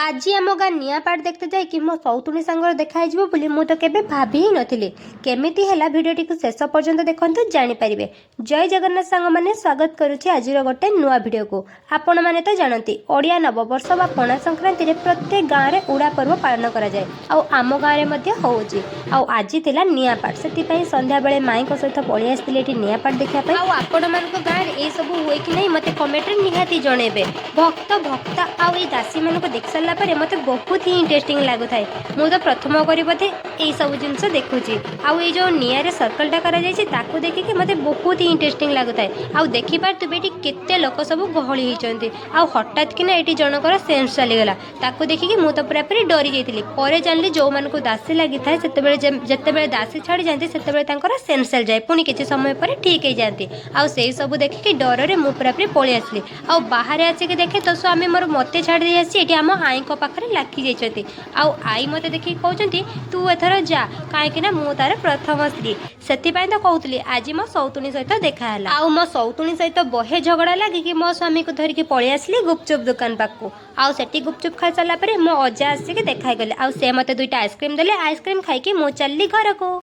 ଆଜି ଆମ ଗାଁ ନିଆଁପାଟ ଦେଖିତେ ଯାଇକି ମୋ ସଉତୁଣୀ ସାଙ୍ଗରେ ଦେଖା ହେଇଯିବ ବୋଲି ମୁଁ ତ କେବେ ଭାବି ହିଁ ନଥିଲି। କେମିତି ହେଲା, ଭିଡ଼ିଓଟିକୁ ଶେଷ ପର୍ଯ୍ୟନ୍ତ ଦେଖନ୍ତୁ, ଜାଣିପାରିବେ। ଜୟ ଜଗନ୍ନାଥ ସାଙ୍ଗମାନେ, ସ୍ୱାଗତ କରୁଛି ଆଜିର ଗୋଟେ ନୂଆ ଭିଡ଼ିଓକୁ। ଆପଣମାନେ ତ ଜାଣନ୍ତି, ଓଡ଼ିଆ ନବବର୍ଷ ବା ପଣା ସଂକ୍ରାନ୍ତିରେ ପ୍ରତ୍ୟେକ ଗାଁରେ ଉଡ଼ା ପର୍ବ ପାଳନ କରାଯାଏ ଆଉ ଆମ ଗାଁରେ ମଧ୍ୟ ହେଉଛି। ଆଉ ଆଜି ଥିଲା ନିଆଁପାଟ, ସେଥିପାଇଁ ସନ୍ଧ୍ୟାବେଳେ ମାଇଁଙ୍କ ସହିତ ପଳେଇ ଆସିଥିଲି ଏଠି ନିଆଁପାଟ ଦେଖିବା ପାଇଁ। ଆଉ ଆପଣମାନଙ୍କ ଗାଁରେ ଏଇସବୁ ହୁଏ କି ନାହିଁ, ମୋତେ କମେଣ୍ଟରେ ନିହାତି ଜଣେଇବେ। ଭକ୍ତ ଭକ୍ତା ଆଉ ଏଇ ଦାସୀମାନଙ୍କୁ ଦେଖି ସାରିଲା ପରେ ମୋତେ ବହୁତ ହିଁ ଇଣ୍ଟରେଷ୍ଟିଂ ଲାଗୁଥାଏ। ମୁଁ ତ ପ୍ରଥମ କରି ବୋଧେ ଏଇସବୁ ଜିନିଷ ଦେଖୁଛି। ଆଉ ଏଇ ଯେଉଁ ନିଆଁରେ ସର୍କଲଟା କରାଯାଇଛି, ତାକୁ ଦେଖିକି ମୋତେ ବହୁତ ହିଁ ଇଣ୍ଟରେଷ୍ଟିଂ ଲାଗୁଥାଏ। ଆଉ ଦେଖିପାରୁଥିବେ, ଏଠି କେତେ ଲୋକ ସବୁ ଗହଳି ହେଇଛନ୍ତି। ଆଉ ହଠାତ୍ କିନା ଏଠି ଜଣଙ୍କର ସେନ୍ସ ଚାଲିଗଲା। ତାକୁ ଦେଖିକି ମୁଁ ତ ପୁରାପୁରି ଡରି ଯାଇଥିଲି। ପରେ ଜାଣିଲି, ଯେଉଁମାନଙ୍କୁ ଦାସୀ ଲାଗିଥାଏ, ସେତେବେଳେ ଯେତେବେଳେ ଦାସୀ ଛାଡ଼ି ଯାଆନ୍ତି, ସେତେବେଳେ ତାଙ୍କର ସେନ୍ସ ଚାଲିଯାଏ, ପୁଣି କିଛି ସମୟ ପରେ ଠିକ୍ ହେଇଯାଆନ୍ତି। ଆଉ ସେଇ ସବୁ ଦେଖିକି ଡରରେ ମୁଁ ପୁରାପୁରି ପଳେଇ ଆସିଲି। ଆଉ ବାହାରେ ଆସିକି ଦେଖେ ତ ସ୍ୱାମୀ ମୋର ମୋତେ ଛାଡ଼ି ଦେଇ ଆସି ଏଠି ଆମ ଆଈଙ୍କ ପାଖରେ ଲାଖି ଯାଇଛନ୍ତି। ଆଉ ଆଈ ମୋତେ ଦେଖିକି କହୁଛନ୍ତି, "ତୁ ଏଥର ଯା, କାହିଁକି ନା ମୁଁ ତାର ପ୍ରଥମ ସ୍ତ୍ରୀ।" ସେଥିପାଇଁ ତ କହୁଥିଲି, ଆଜି ମୋ ସଉତୁଣୀ ସହିତ ଦେଖା ହେଲା। ଆଉ ମୋ ସଉତୁଣୀ ସହିତ ବହେ ଝଗଡ଼ା ଲାଗିକି ମୋ ସ୍ୱାମୀକୁ ଧରିକି ପଳେଇ ଆସିଲି ଗୁପଚୁପ୍ ଦୋକାନ ପାଖକୁ। ଆଉ ସେଠି ଗୁପଚୁପ୍ ଖାଇ ସାରିଲା ପରେ ମୋ ଅଜା ଆସିକି ଦେଖା ହେଇଗଲେ ଆଉ ସେ ମୋତେ ଦୁଇଟା ଆଇସ୍କ୍ରିମ୍ ଦେଲେ। ଆଇସ୍କ୍ରିମ୍ ଖାଇକି ମୁଁ ଚାଲିଲି ଘରକୁ।